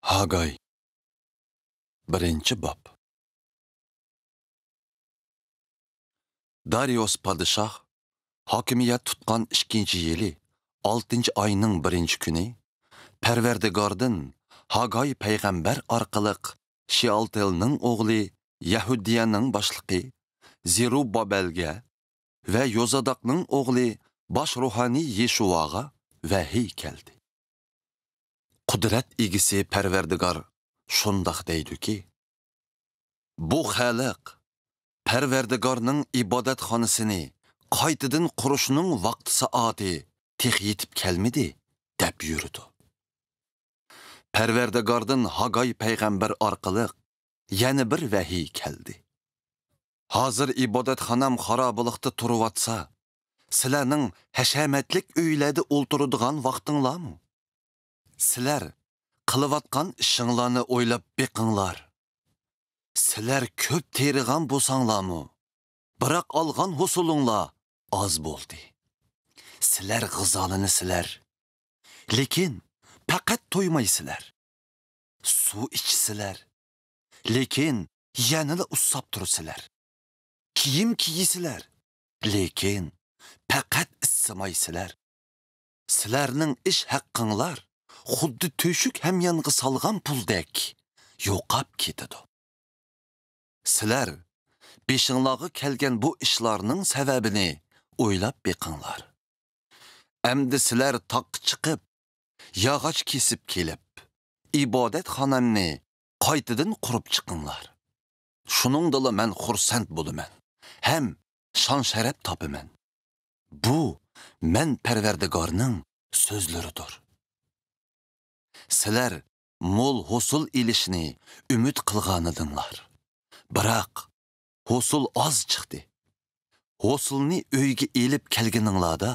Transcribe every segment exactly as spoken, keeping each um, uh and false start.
ھاگاي، بىرىنچى باب. دارىيۇس پادىشاھ ھاكىمىيەت تۇتقان ئىككىنچى يىلى، ئالتىنچى ئاينىڭ بىرىنچى كۈنى، پەرۋەردىگاردىن ھاگاي پەيغەمبەر ئارقىلىق شېئالتىئېلنىڭ ئوغلى يەھۇدىيەنىڭ باشلىقى زېرۇببابەلگە ۋە يوزاداقنىڭ ئوغلى باش روھانىي يېشۇۋاغا ۋەھىي كەلدى. قۇدرەت ئىگىسى پەرۋەردىگار شۇنداق دەيدۇكى، بۇ خەلق پەرۋەردىگارنىڭ ئىبادەتخانىسىنى قايتىدىن قۇرۇشنىڭ ۋاقتى-سائاتى تېخى يېتىپ كەلمىدى، دەپ يۈرىدۇ. پەرۋەردىگاردىن ھاگاي پەيغەمبەر ئارقىلىق يەنە بىر ۋەھىي كەلدى. ھازىر ئىبادەتخانام خارابىلىقتا تۇرۇۋاتسا، سىلەرنىڭ ھەشەمەتلىك ئۆيلەردە ئولتۇرىدىغان ۋاقتىڭلارمۇ؟ سىلەر قىلىۋاتقان ئىشىڭلارنى ئويلاپ بېقىڭلار. سىلەر كۆپ تېرىغان بولساڭلارمۇ، بىراق ئالغان ھوسۇلۇڭلار ئاز بولدى. سىلەر غىزالىنىسىلەر، لېكىن پەقەت تويمايسىلەر. سۇ ئىچىسىلەر، لېكىن يەنىلا ئۇسساپ تۇرىسىلەر. كىيىم كىيىسىلەر، لېكىن پەقەت ئىسسىمايسىلەر. سىلەرنىڭ ئىش ھەققىڭلار خۇددى تۆشۈك ھەميانغا سالغان پۇلدەك يوقاپ كېتىدۇ. سىلەر بېشىڭلارغا كەلگەن بۇ ئىشلارنىڭ سەۋەبىنى ئويلاپ بېقىڭلار. ئەمدى سىلەر تاغقا چىقىپ، ياغاچ كېسىپ كېلىپ، ئىبادەتخانامنى قايتىدىن قۇرۇپ چىقىڭلار. شۇنىڭدىلا مەن خۇرسەن بولىمەن ھەم شان-شەرەپ تاپىمەن. بۇ مەن پەرۋەردىگارنىڭ سۆزلىرىدۇر. سىلەر مول ھوسۇل ئېلىشنى ئۈمىد قىلغانىدىڭلار. بىراق، ھوسۇل ئاز چىقتى. ھوسۇلنى ئۆيگە ئېلىپ كەلگىنىڭلاردا،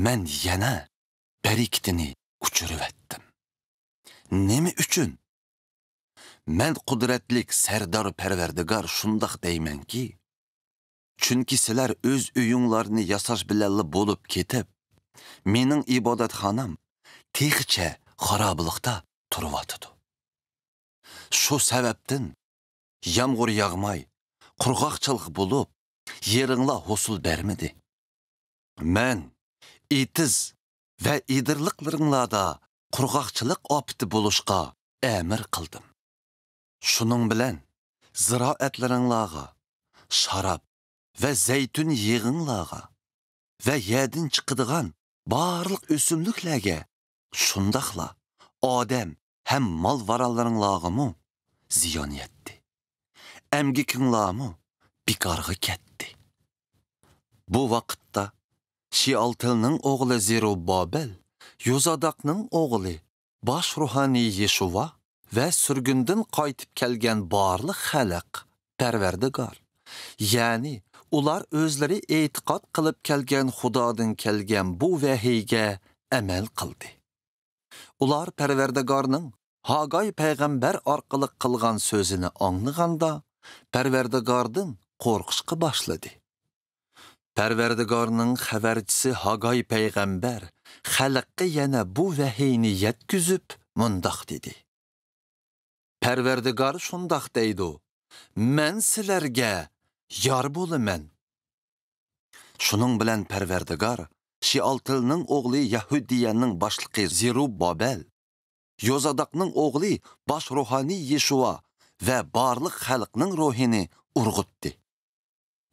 مەن يەنە بەرىكىتىنى ئۆچۈرۈۋەتتىم. نېمە ئۈچۈن؟ مەن قۇدرەتلىك سەردار پەرۋەردىگار شۇنداق دەيمەنكى، چۈنكى سىلەر ئۆز ئۆيۈڭلارنى ياساش بىلەنلا بولۇپ كېتىپ، مېنىڭ ئىبادەتخانام تېخىچە خارابىلىقتا تۇرۇۋاتىدۇ. شۇ سەۋەبتىن يامغۇر ياغماي، قۇرغاقچىلىق بولۇپ، يېرىڭلار ھوسۇل بەرمىدى. مەن ئېتىز ۋە ئېدىرلىقلىرىڭلاردا قۇرغاقچىلىق ئاپىتى بولۇشقا ئەمىر قىلدىم. شۇنىڭ بىلەن زىرائەتلىرىڭلارغا، شاراب ۋە زەيتۇن يېغىڭلارغا ۋە يەردىن چىقىدىغان بارلىق ئۆسۈملۈكلەرگە، شۇنداقلا ئادەم ھەم مال-ۋارانلىرىڭلارغىمۇ زىيان يەتتى. ئەمگىكىڭلارمۇ بىكارغا كەتتى. بۇ ۋاقىتتا شېئالتىئېلنىڭ ئوغلى زېرۇببابېل، يوزاداقنىڭ ئوغلى باش روھانىي يېشۇۋا ۋە سۈرگۈندىن قايتىپ كەلگەن بارلىق خەلق پەرۋەردىگار، يەنى ئۇلار ئۆزلىرى ئېتىقاد قىلىپ كەلگەن خۇدادىن كەلگەن بۇ ۋەھىيگە ئەمەل قىلدى. ئۇلار پەرۋەردىگارنىڭ ھاگاي پەيغەمبەر ئارقىلىق قىلغان سۆزىنى ئاڭلىغاندا، پەرۋەردىگاردىن قورقۇشقا باشلىدى. پەرۋەردىگارنىڭ خەۋەرچىسى ھاگاي پەيغەمبەر خەلققە يەنە بۇ ۋەھىينى يەتكۈزۈپ مۇنداق دېدى: پەرۋەردىگار شۇنداق دەيدۇ، مەن سىلەرگە يار بولىمەن. شۇنىڭ بىلەن پەرۋەردىگار شېئالتىئېلنىڭ ئوغلى يەھۇدىيەنىڭ باشلىقى زېرۇببابېل، يوزاداقنىڭ ئوغلى باش روھانىي يېشۇۋا ۋە بارلىق خەلقنىڭ روھىنى ئۇرغۇتتى.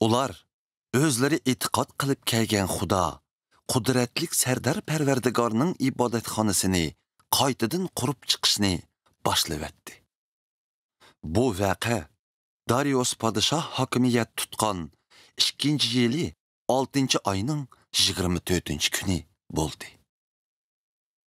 ئۇلار ئۆزلىرى ئېتىقاد قىلىپ كەلگەن خۇدا، قۇدرەتلىك سەردار پەرۋەردىگارنىڭ ئىبادەتخانىسىنى قايتىدىن قۇرۇپ چىقىشنى باشلىۋەتتى. بۇ ۋەقە دارىيۇس پادىشاھ ھاكىمىيەت تۇتقان ئىككىنچى يىلى ئالتىنچى ئاينىڭ يىگىرمە تۆتىنچى كۈنى بولدى.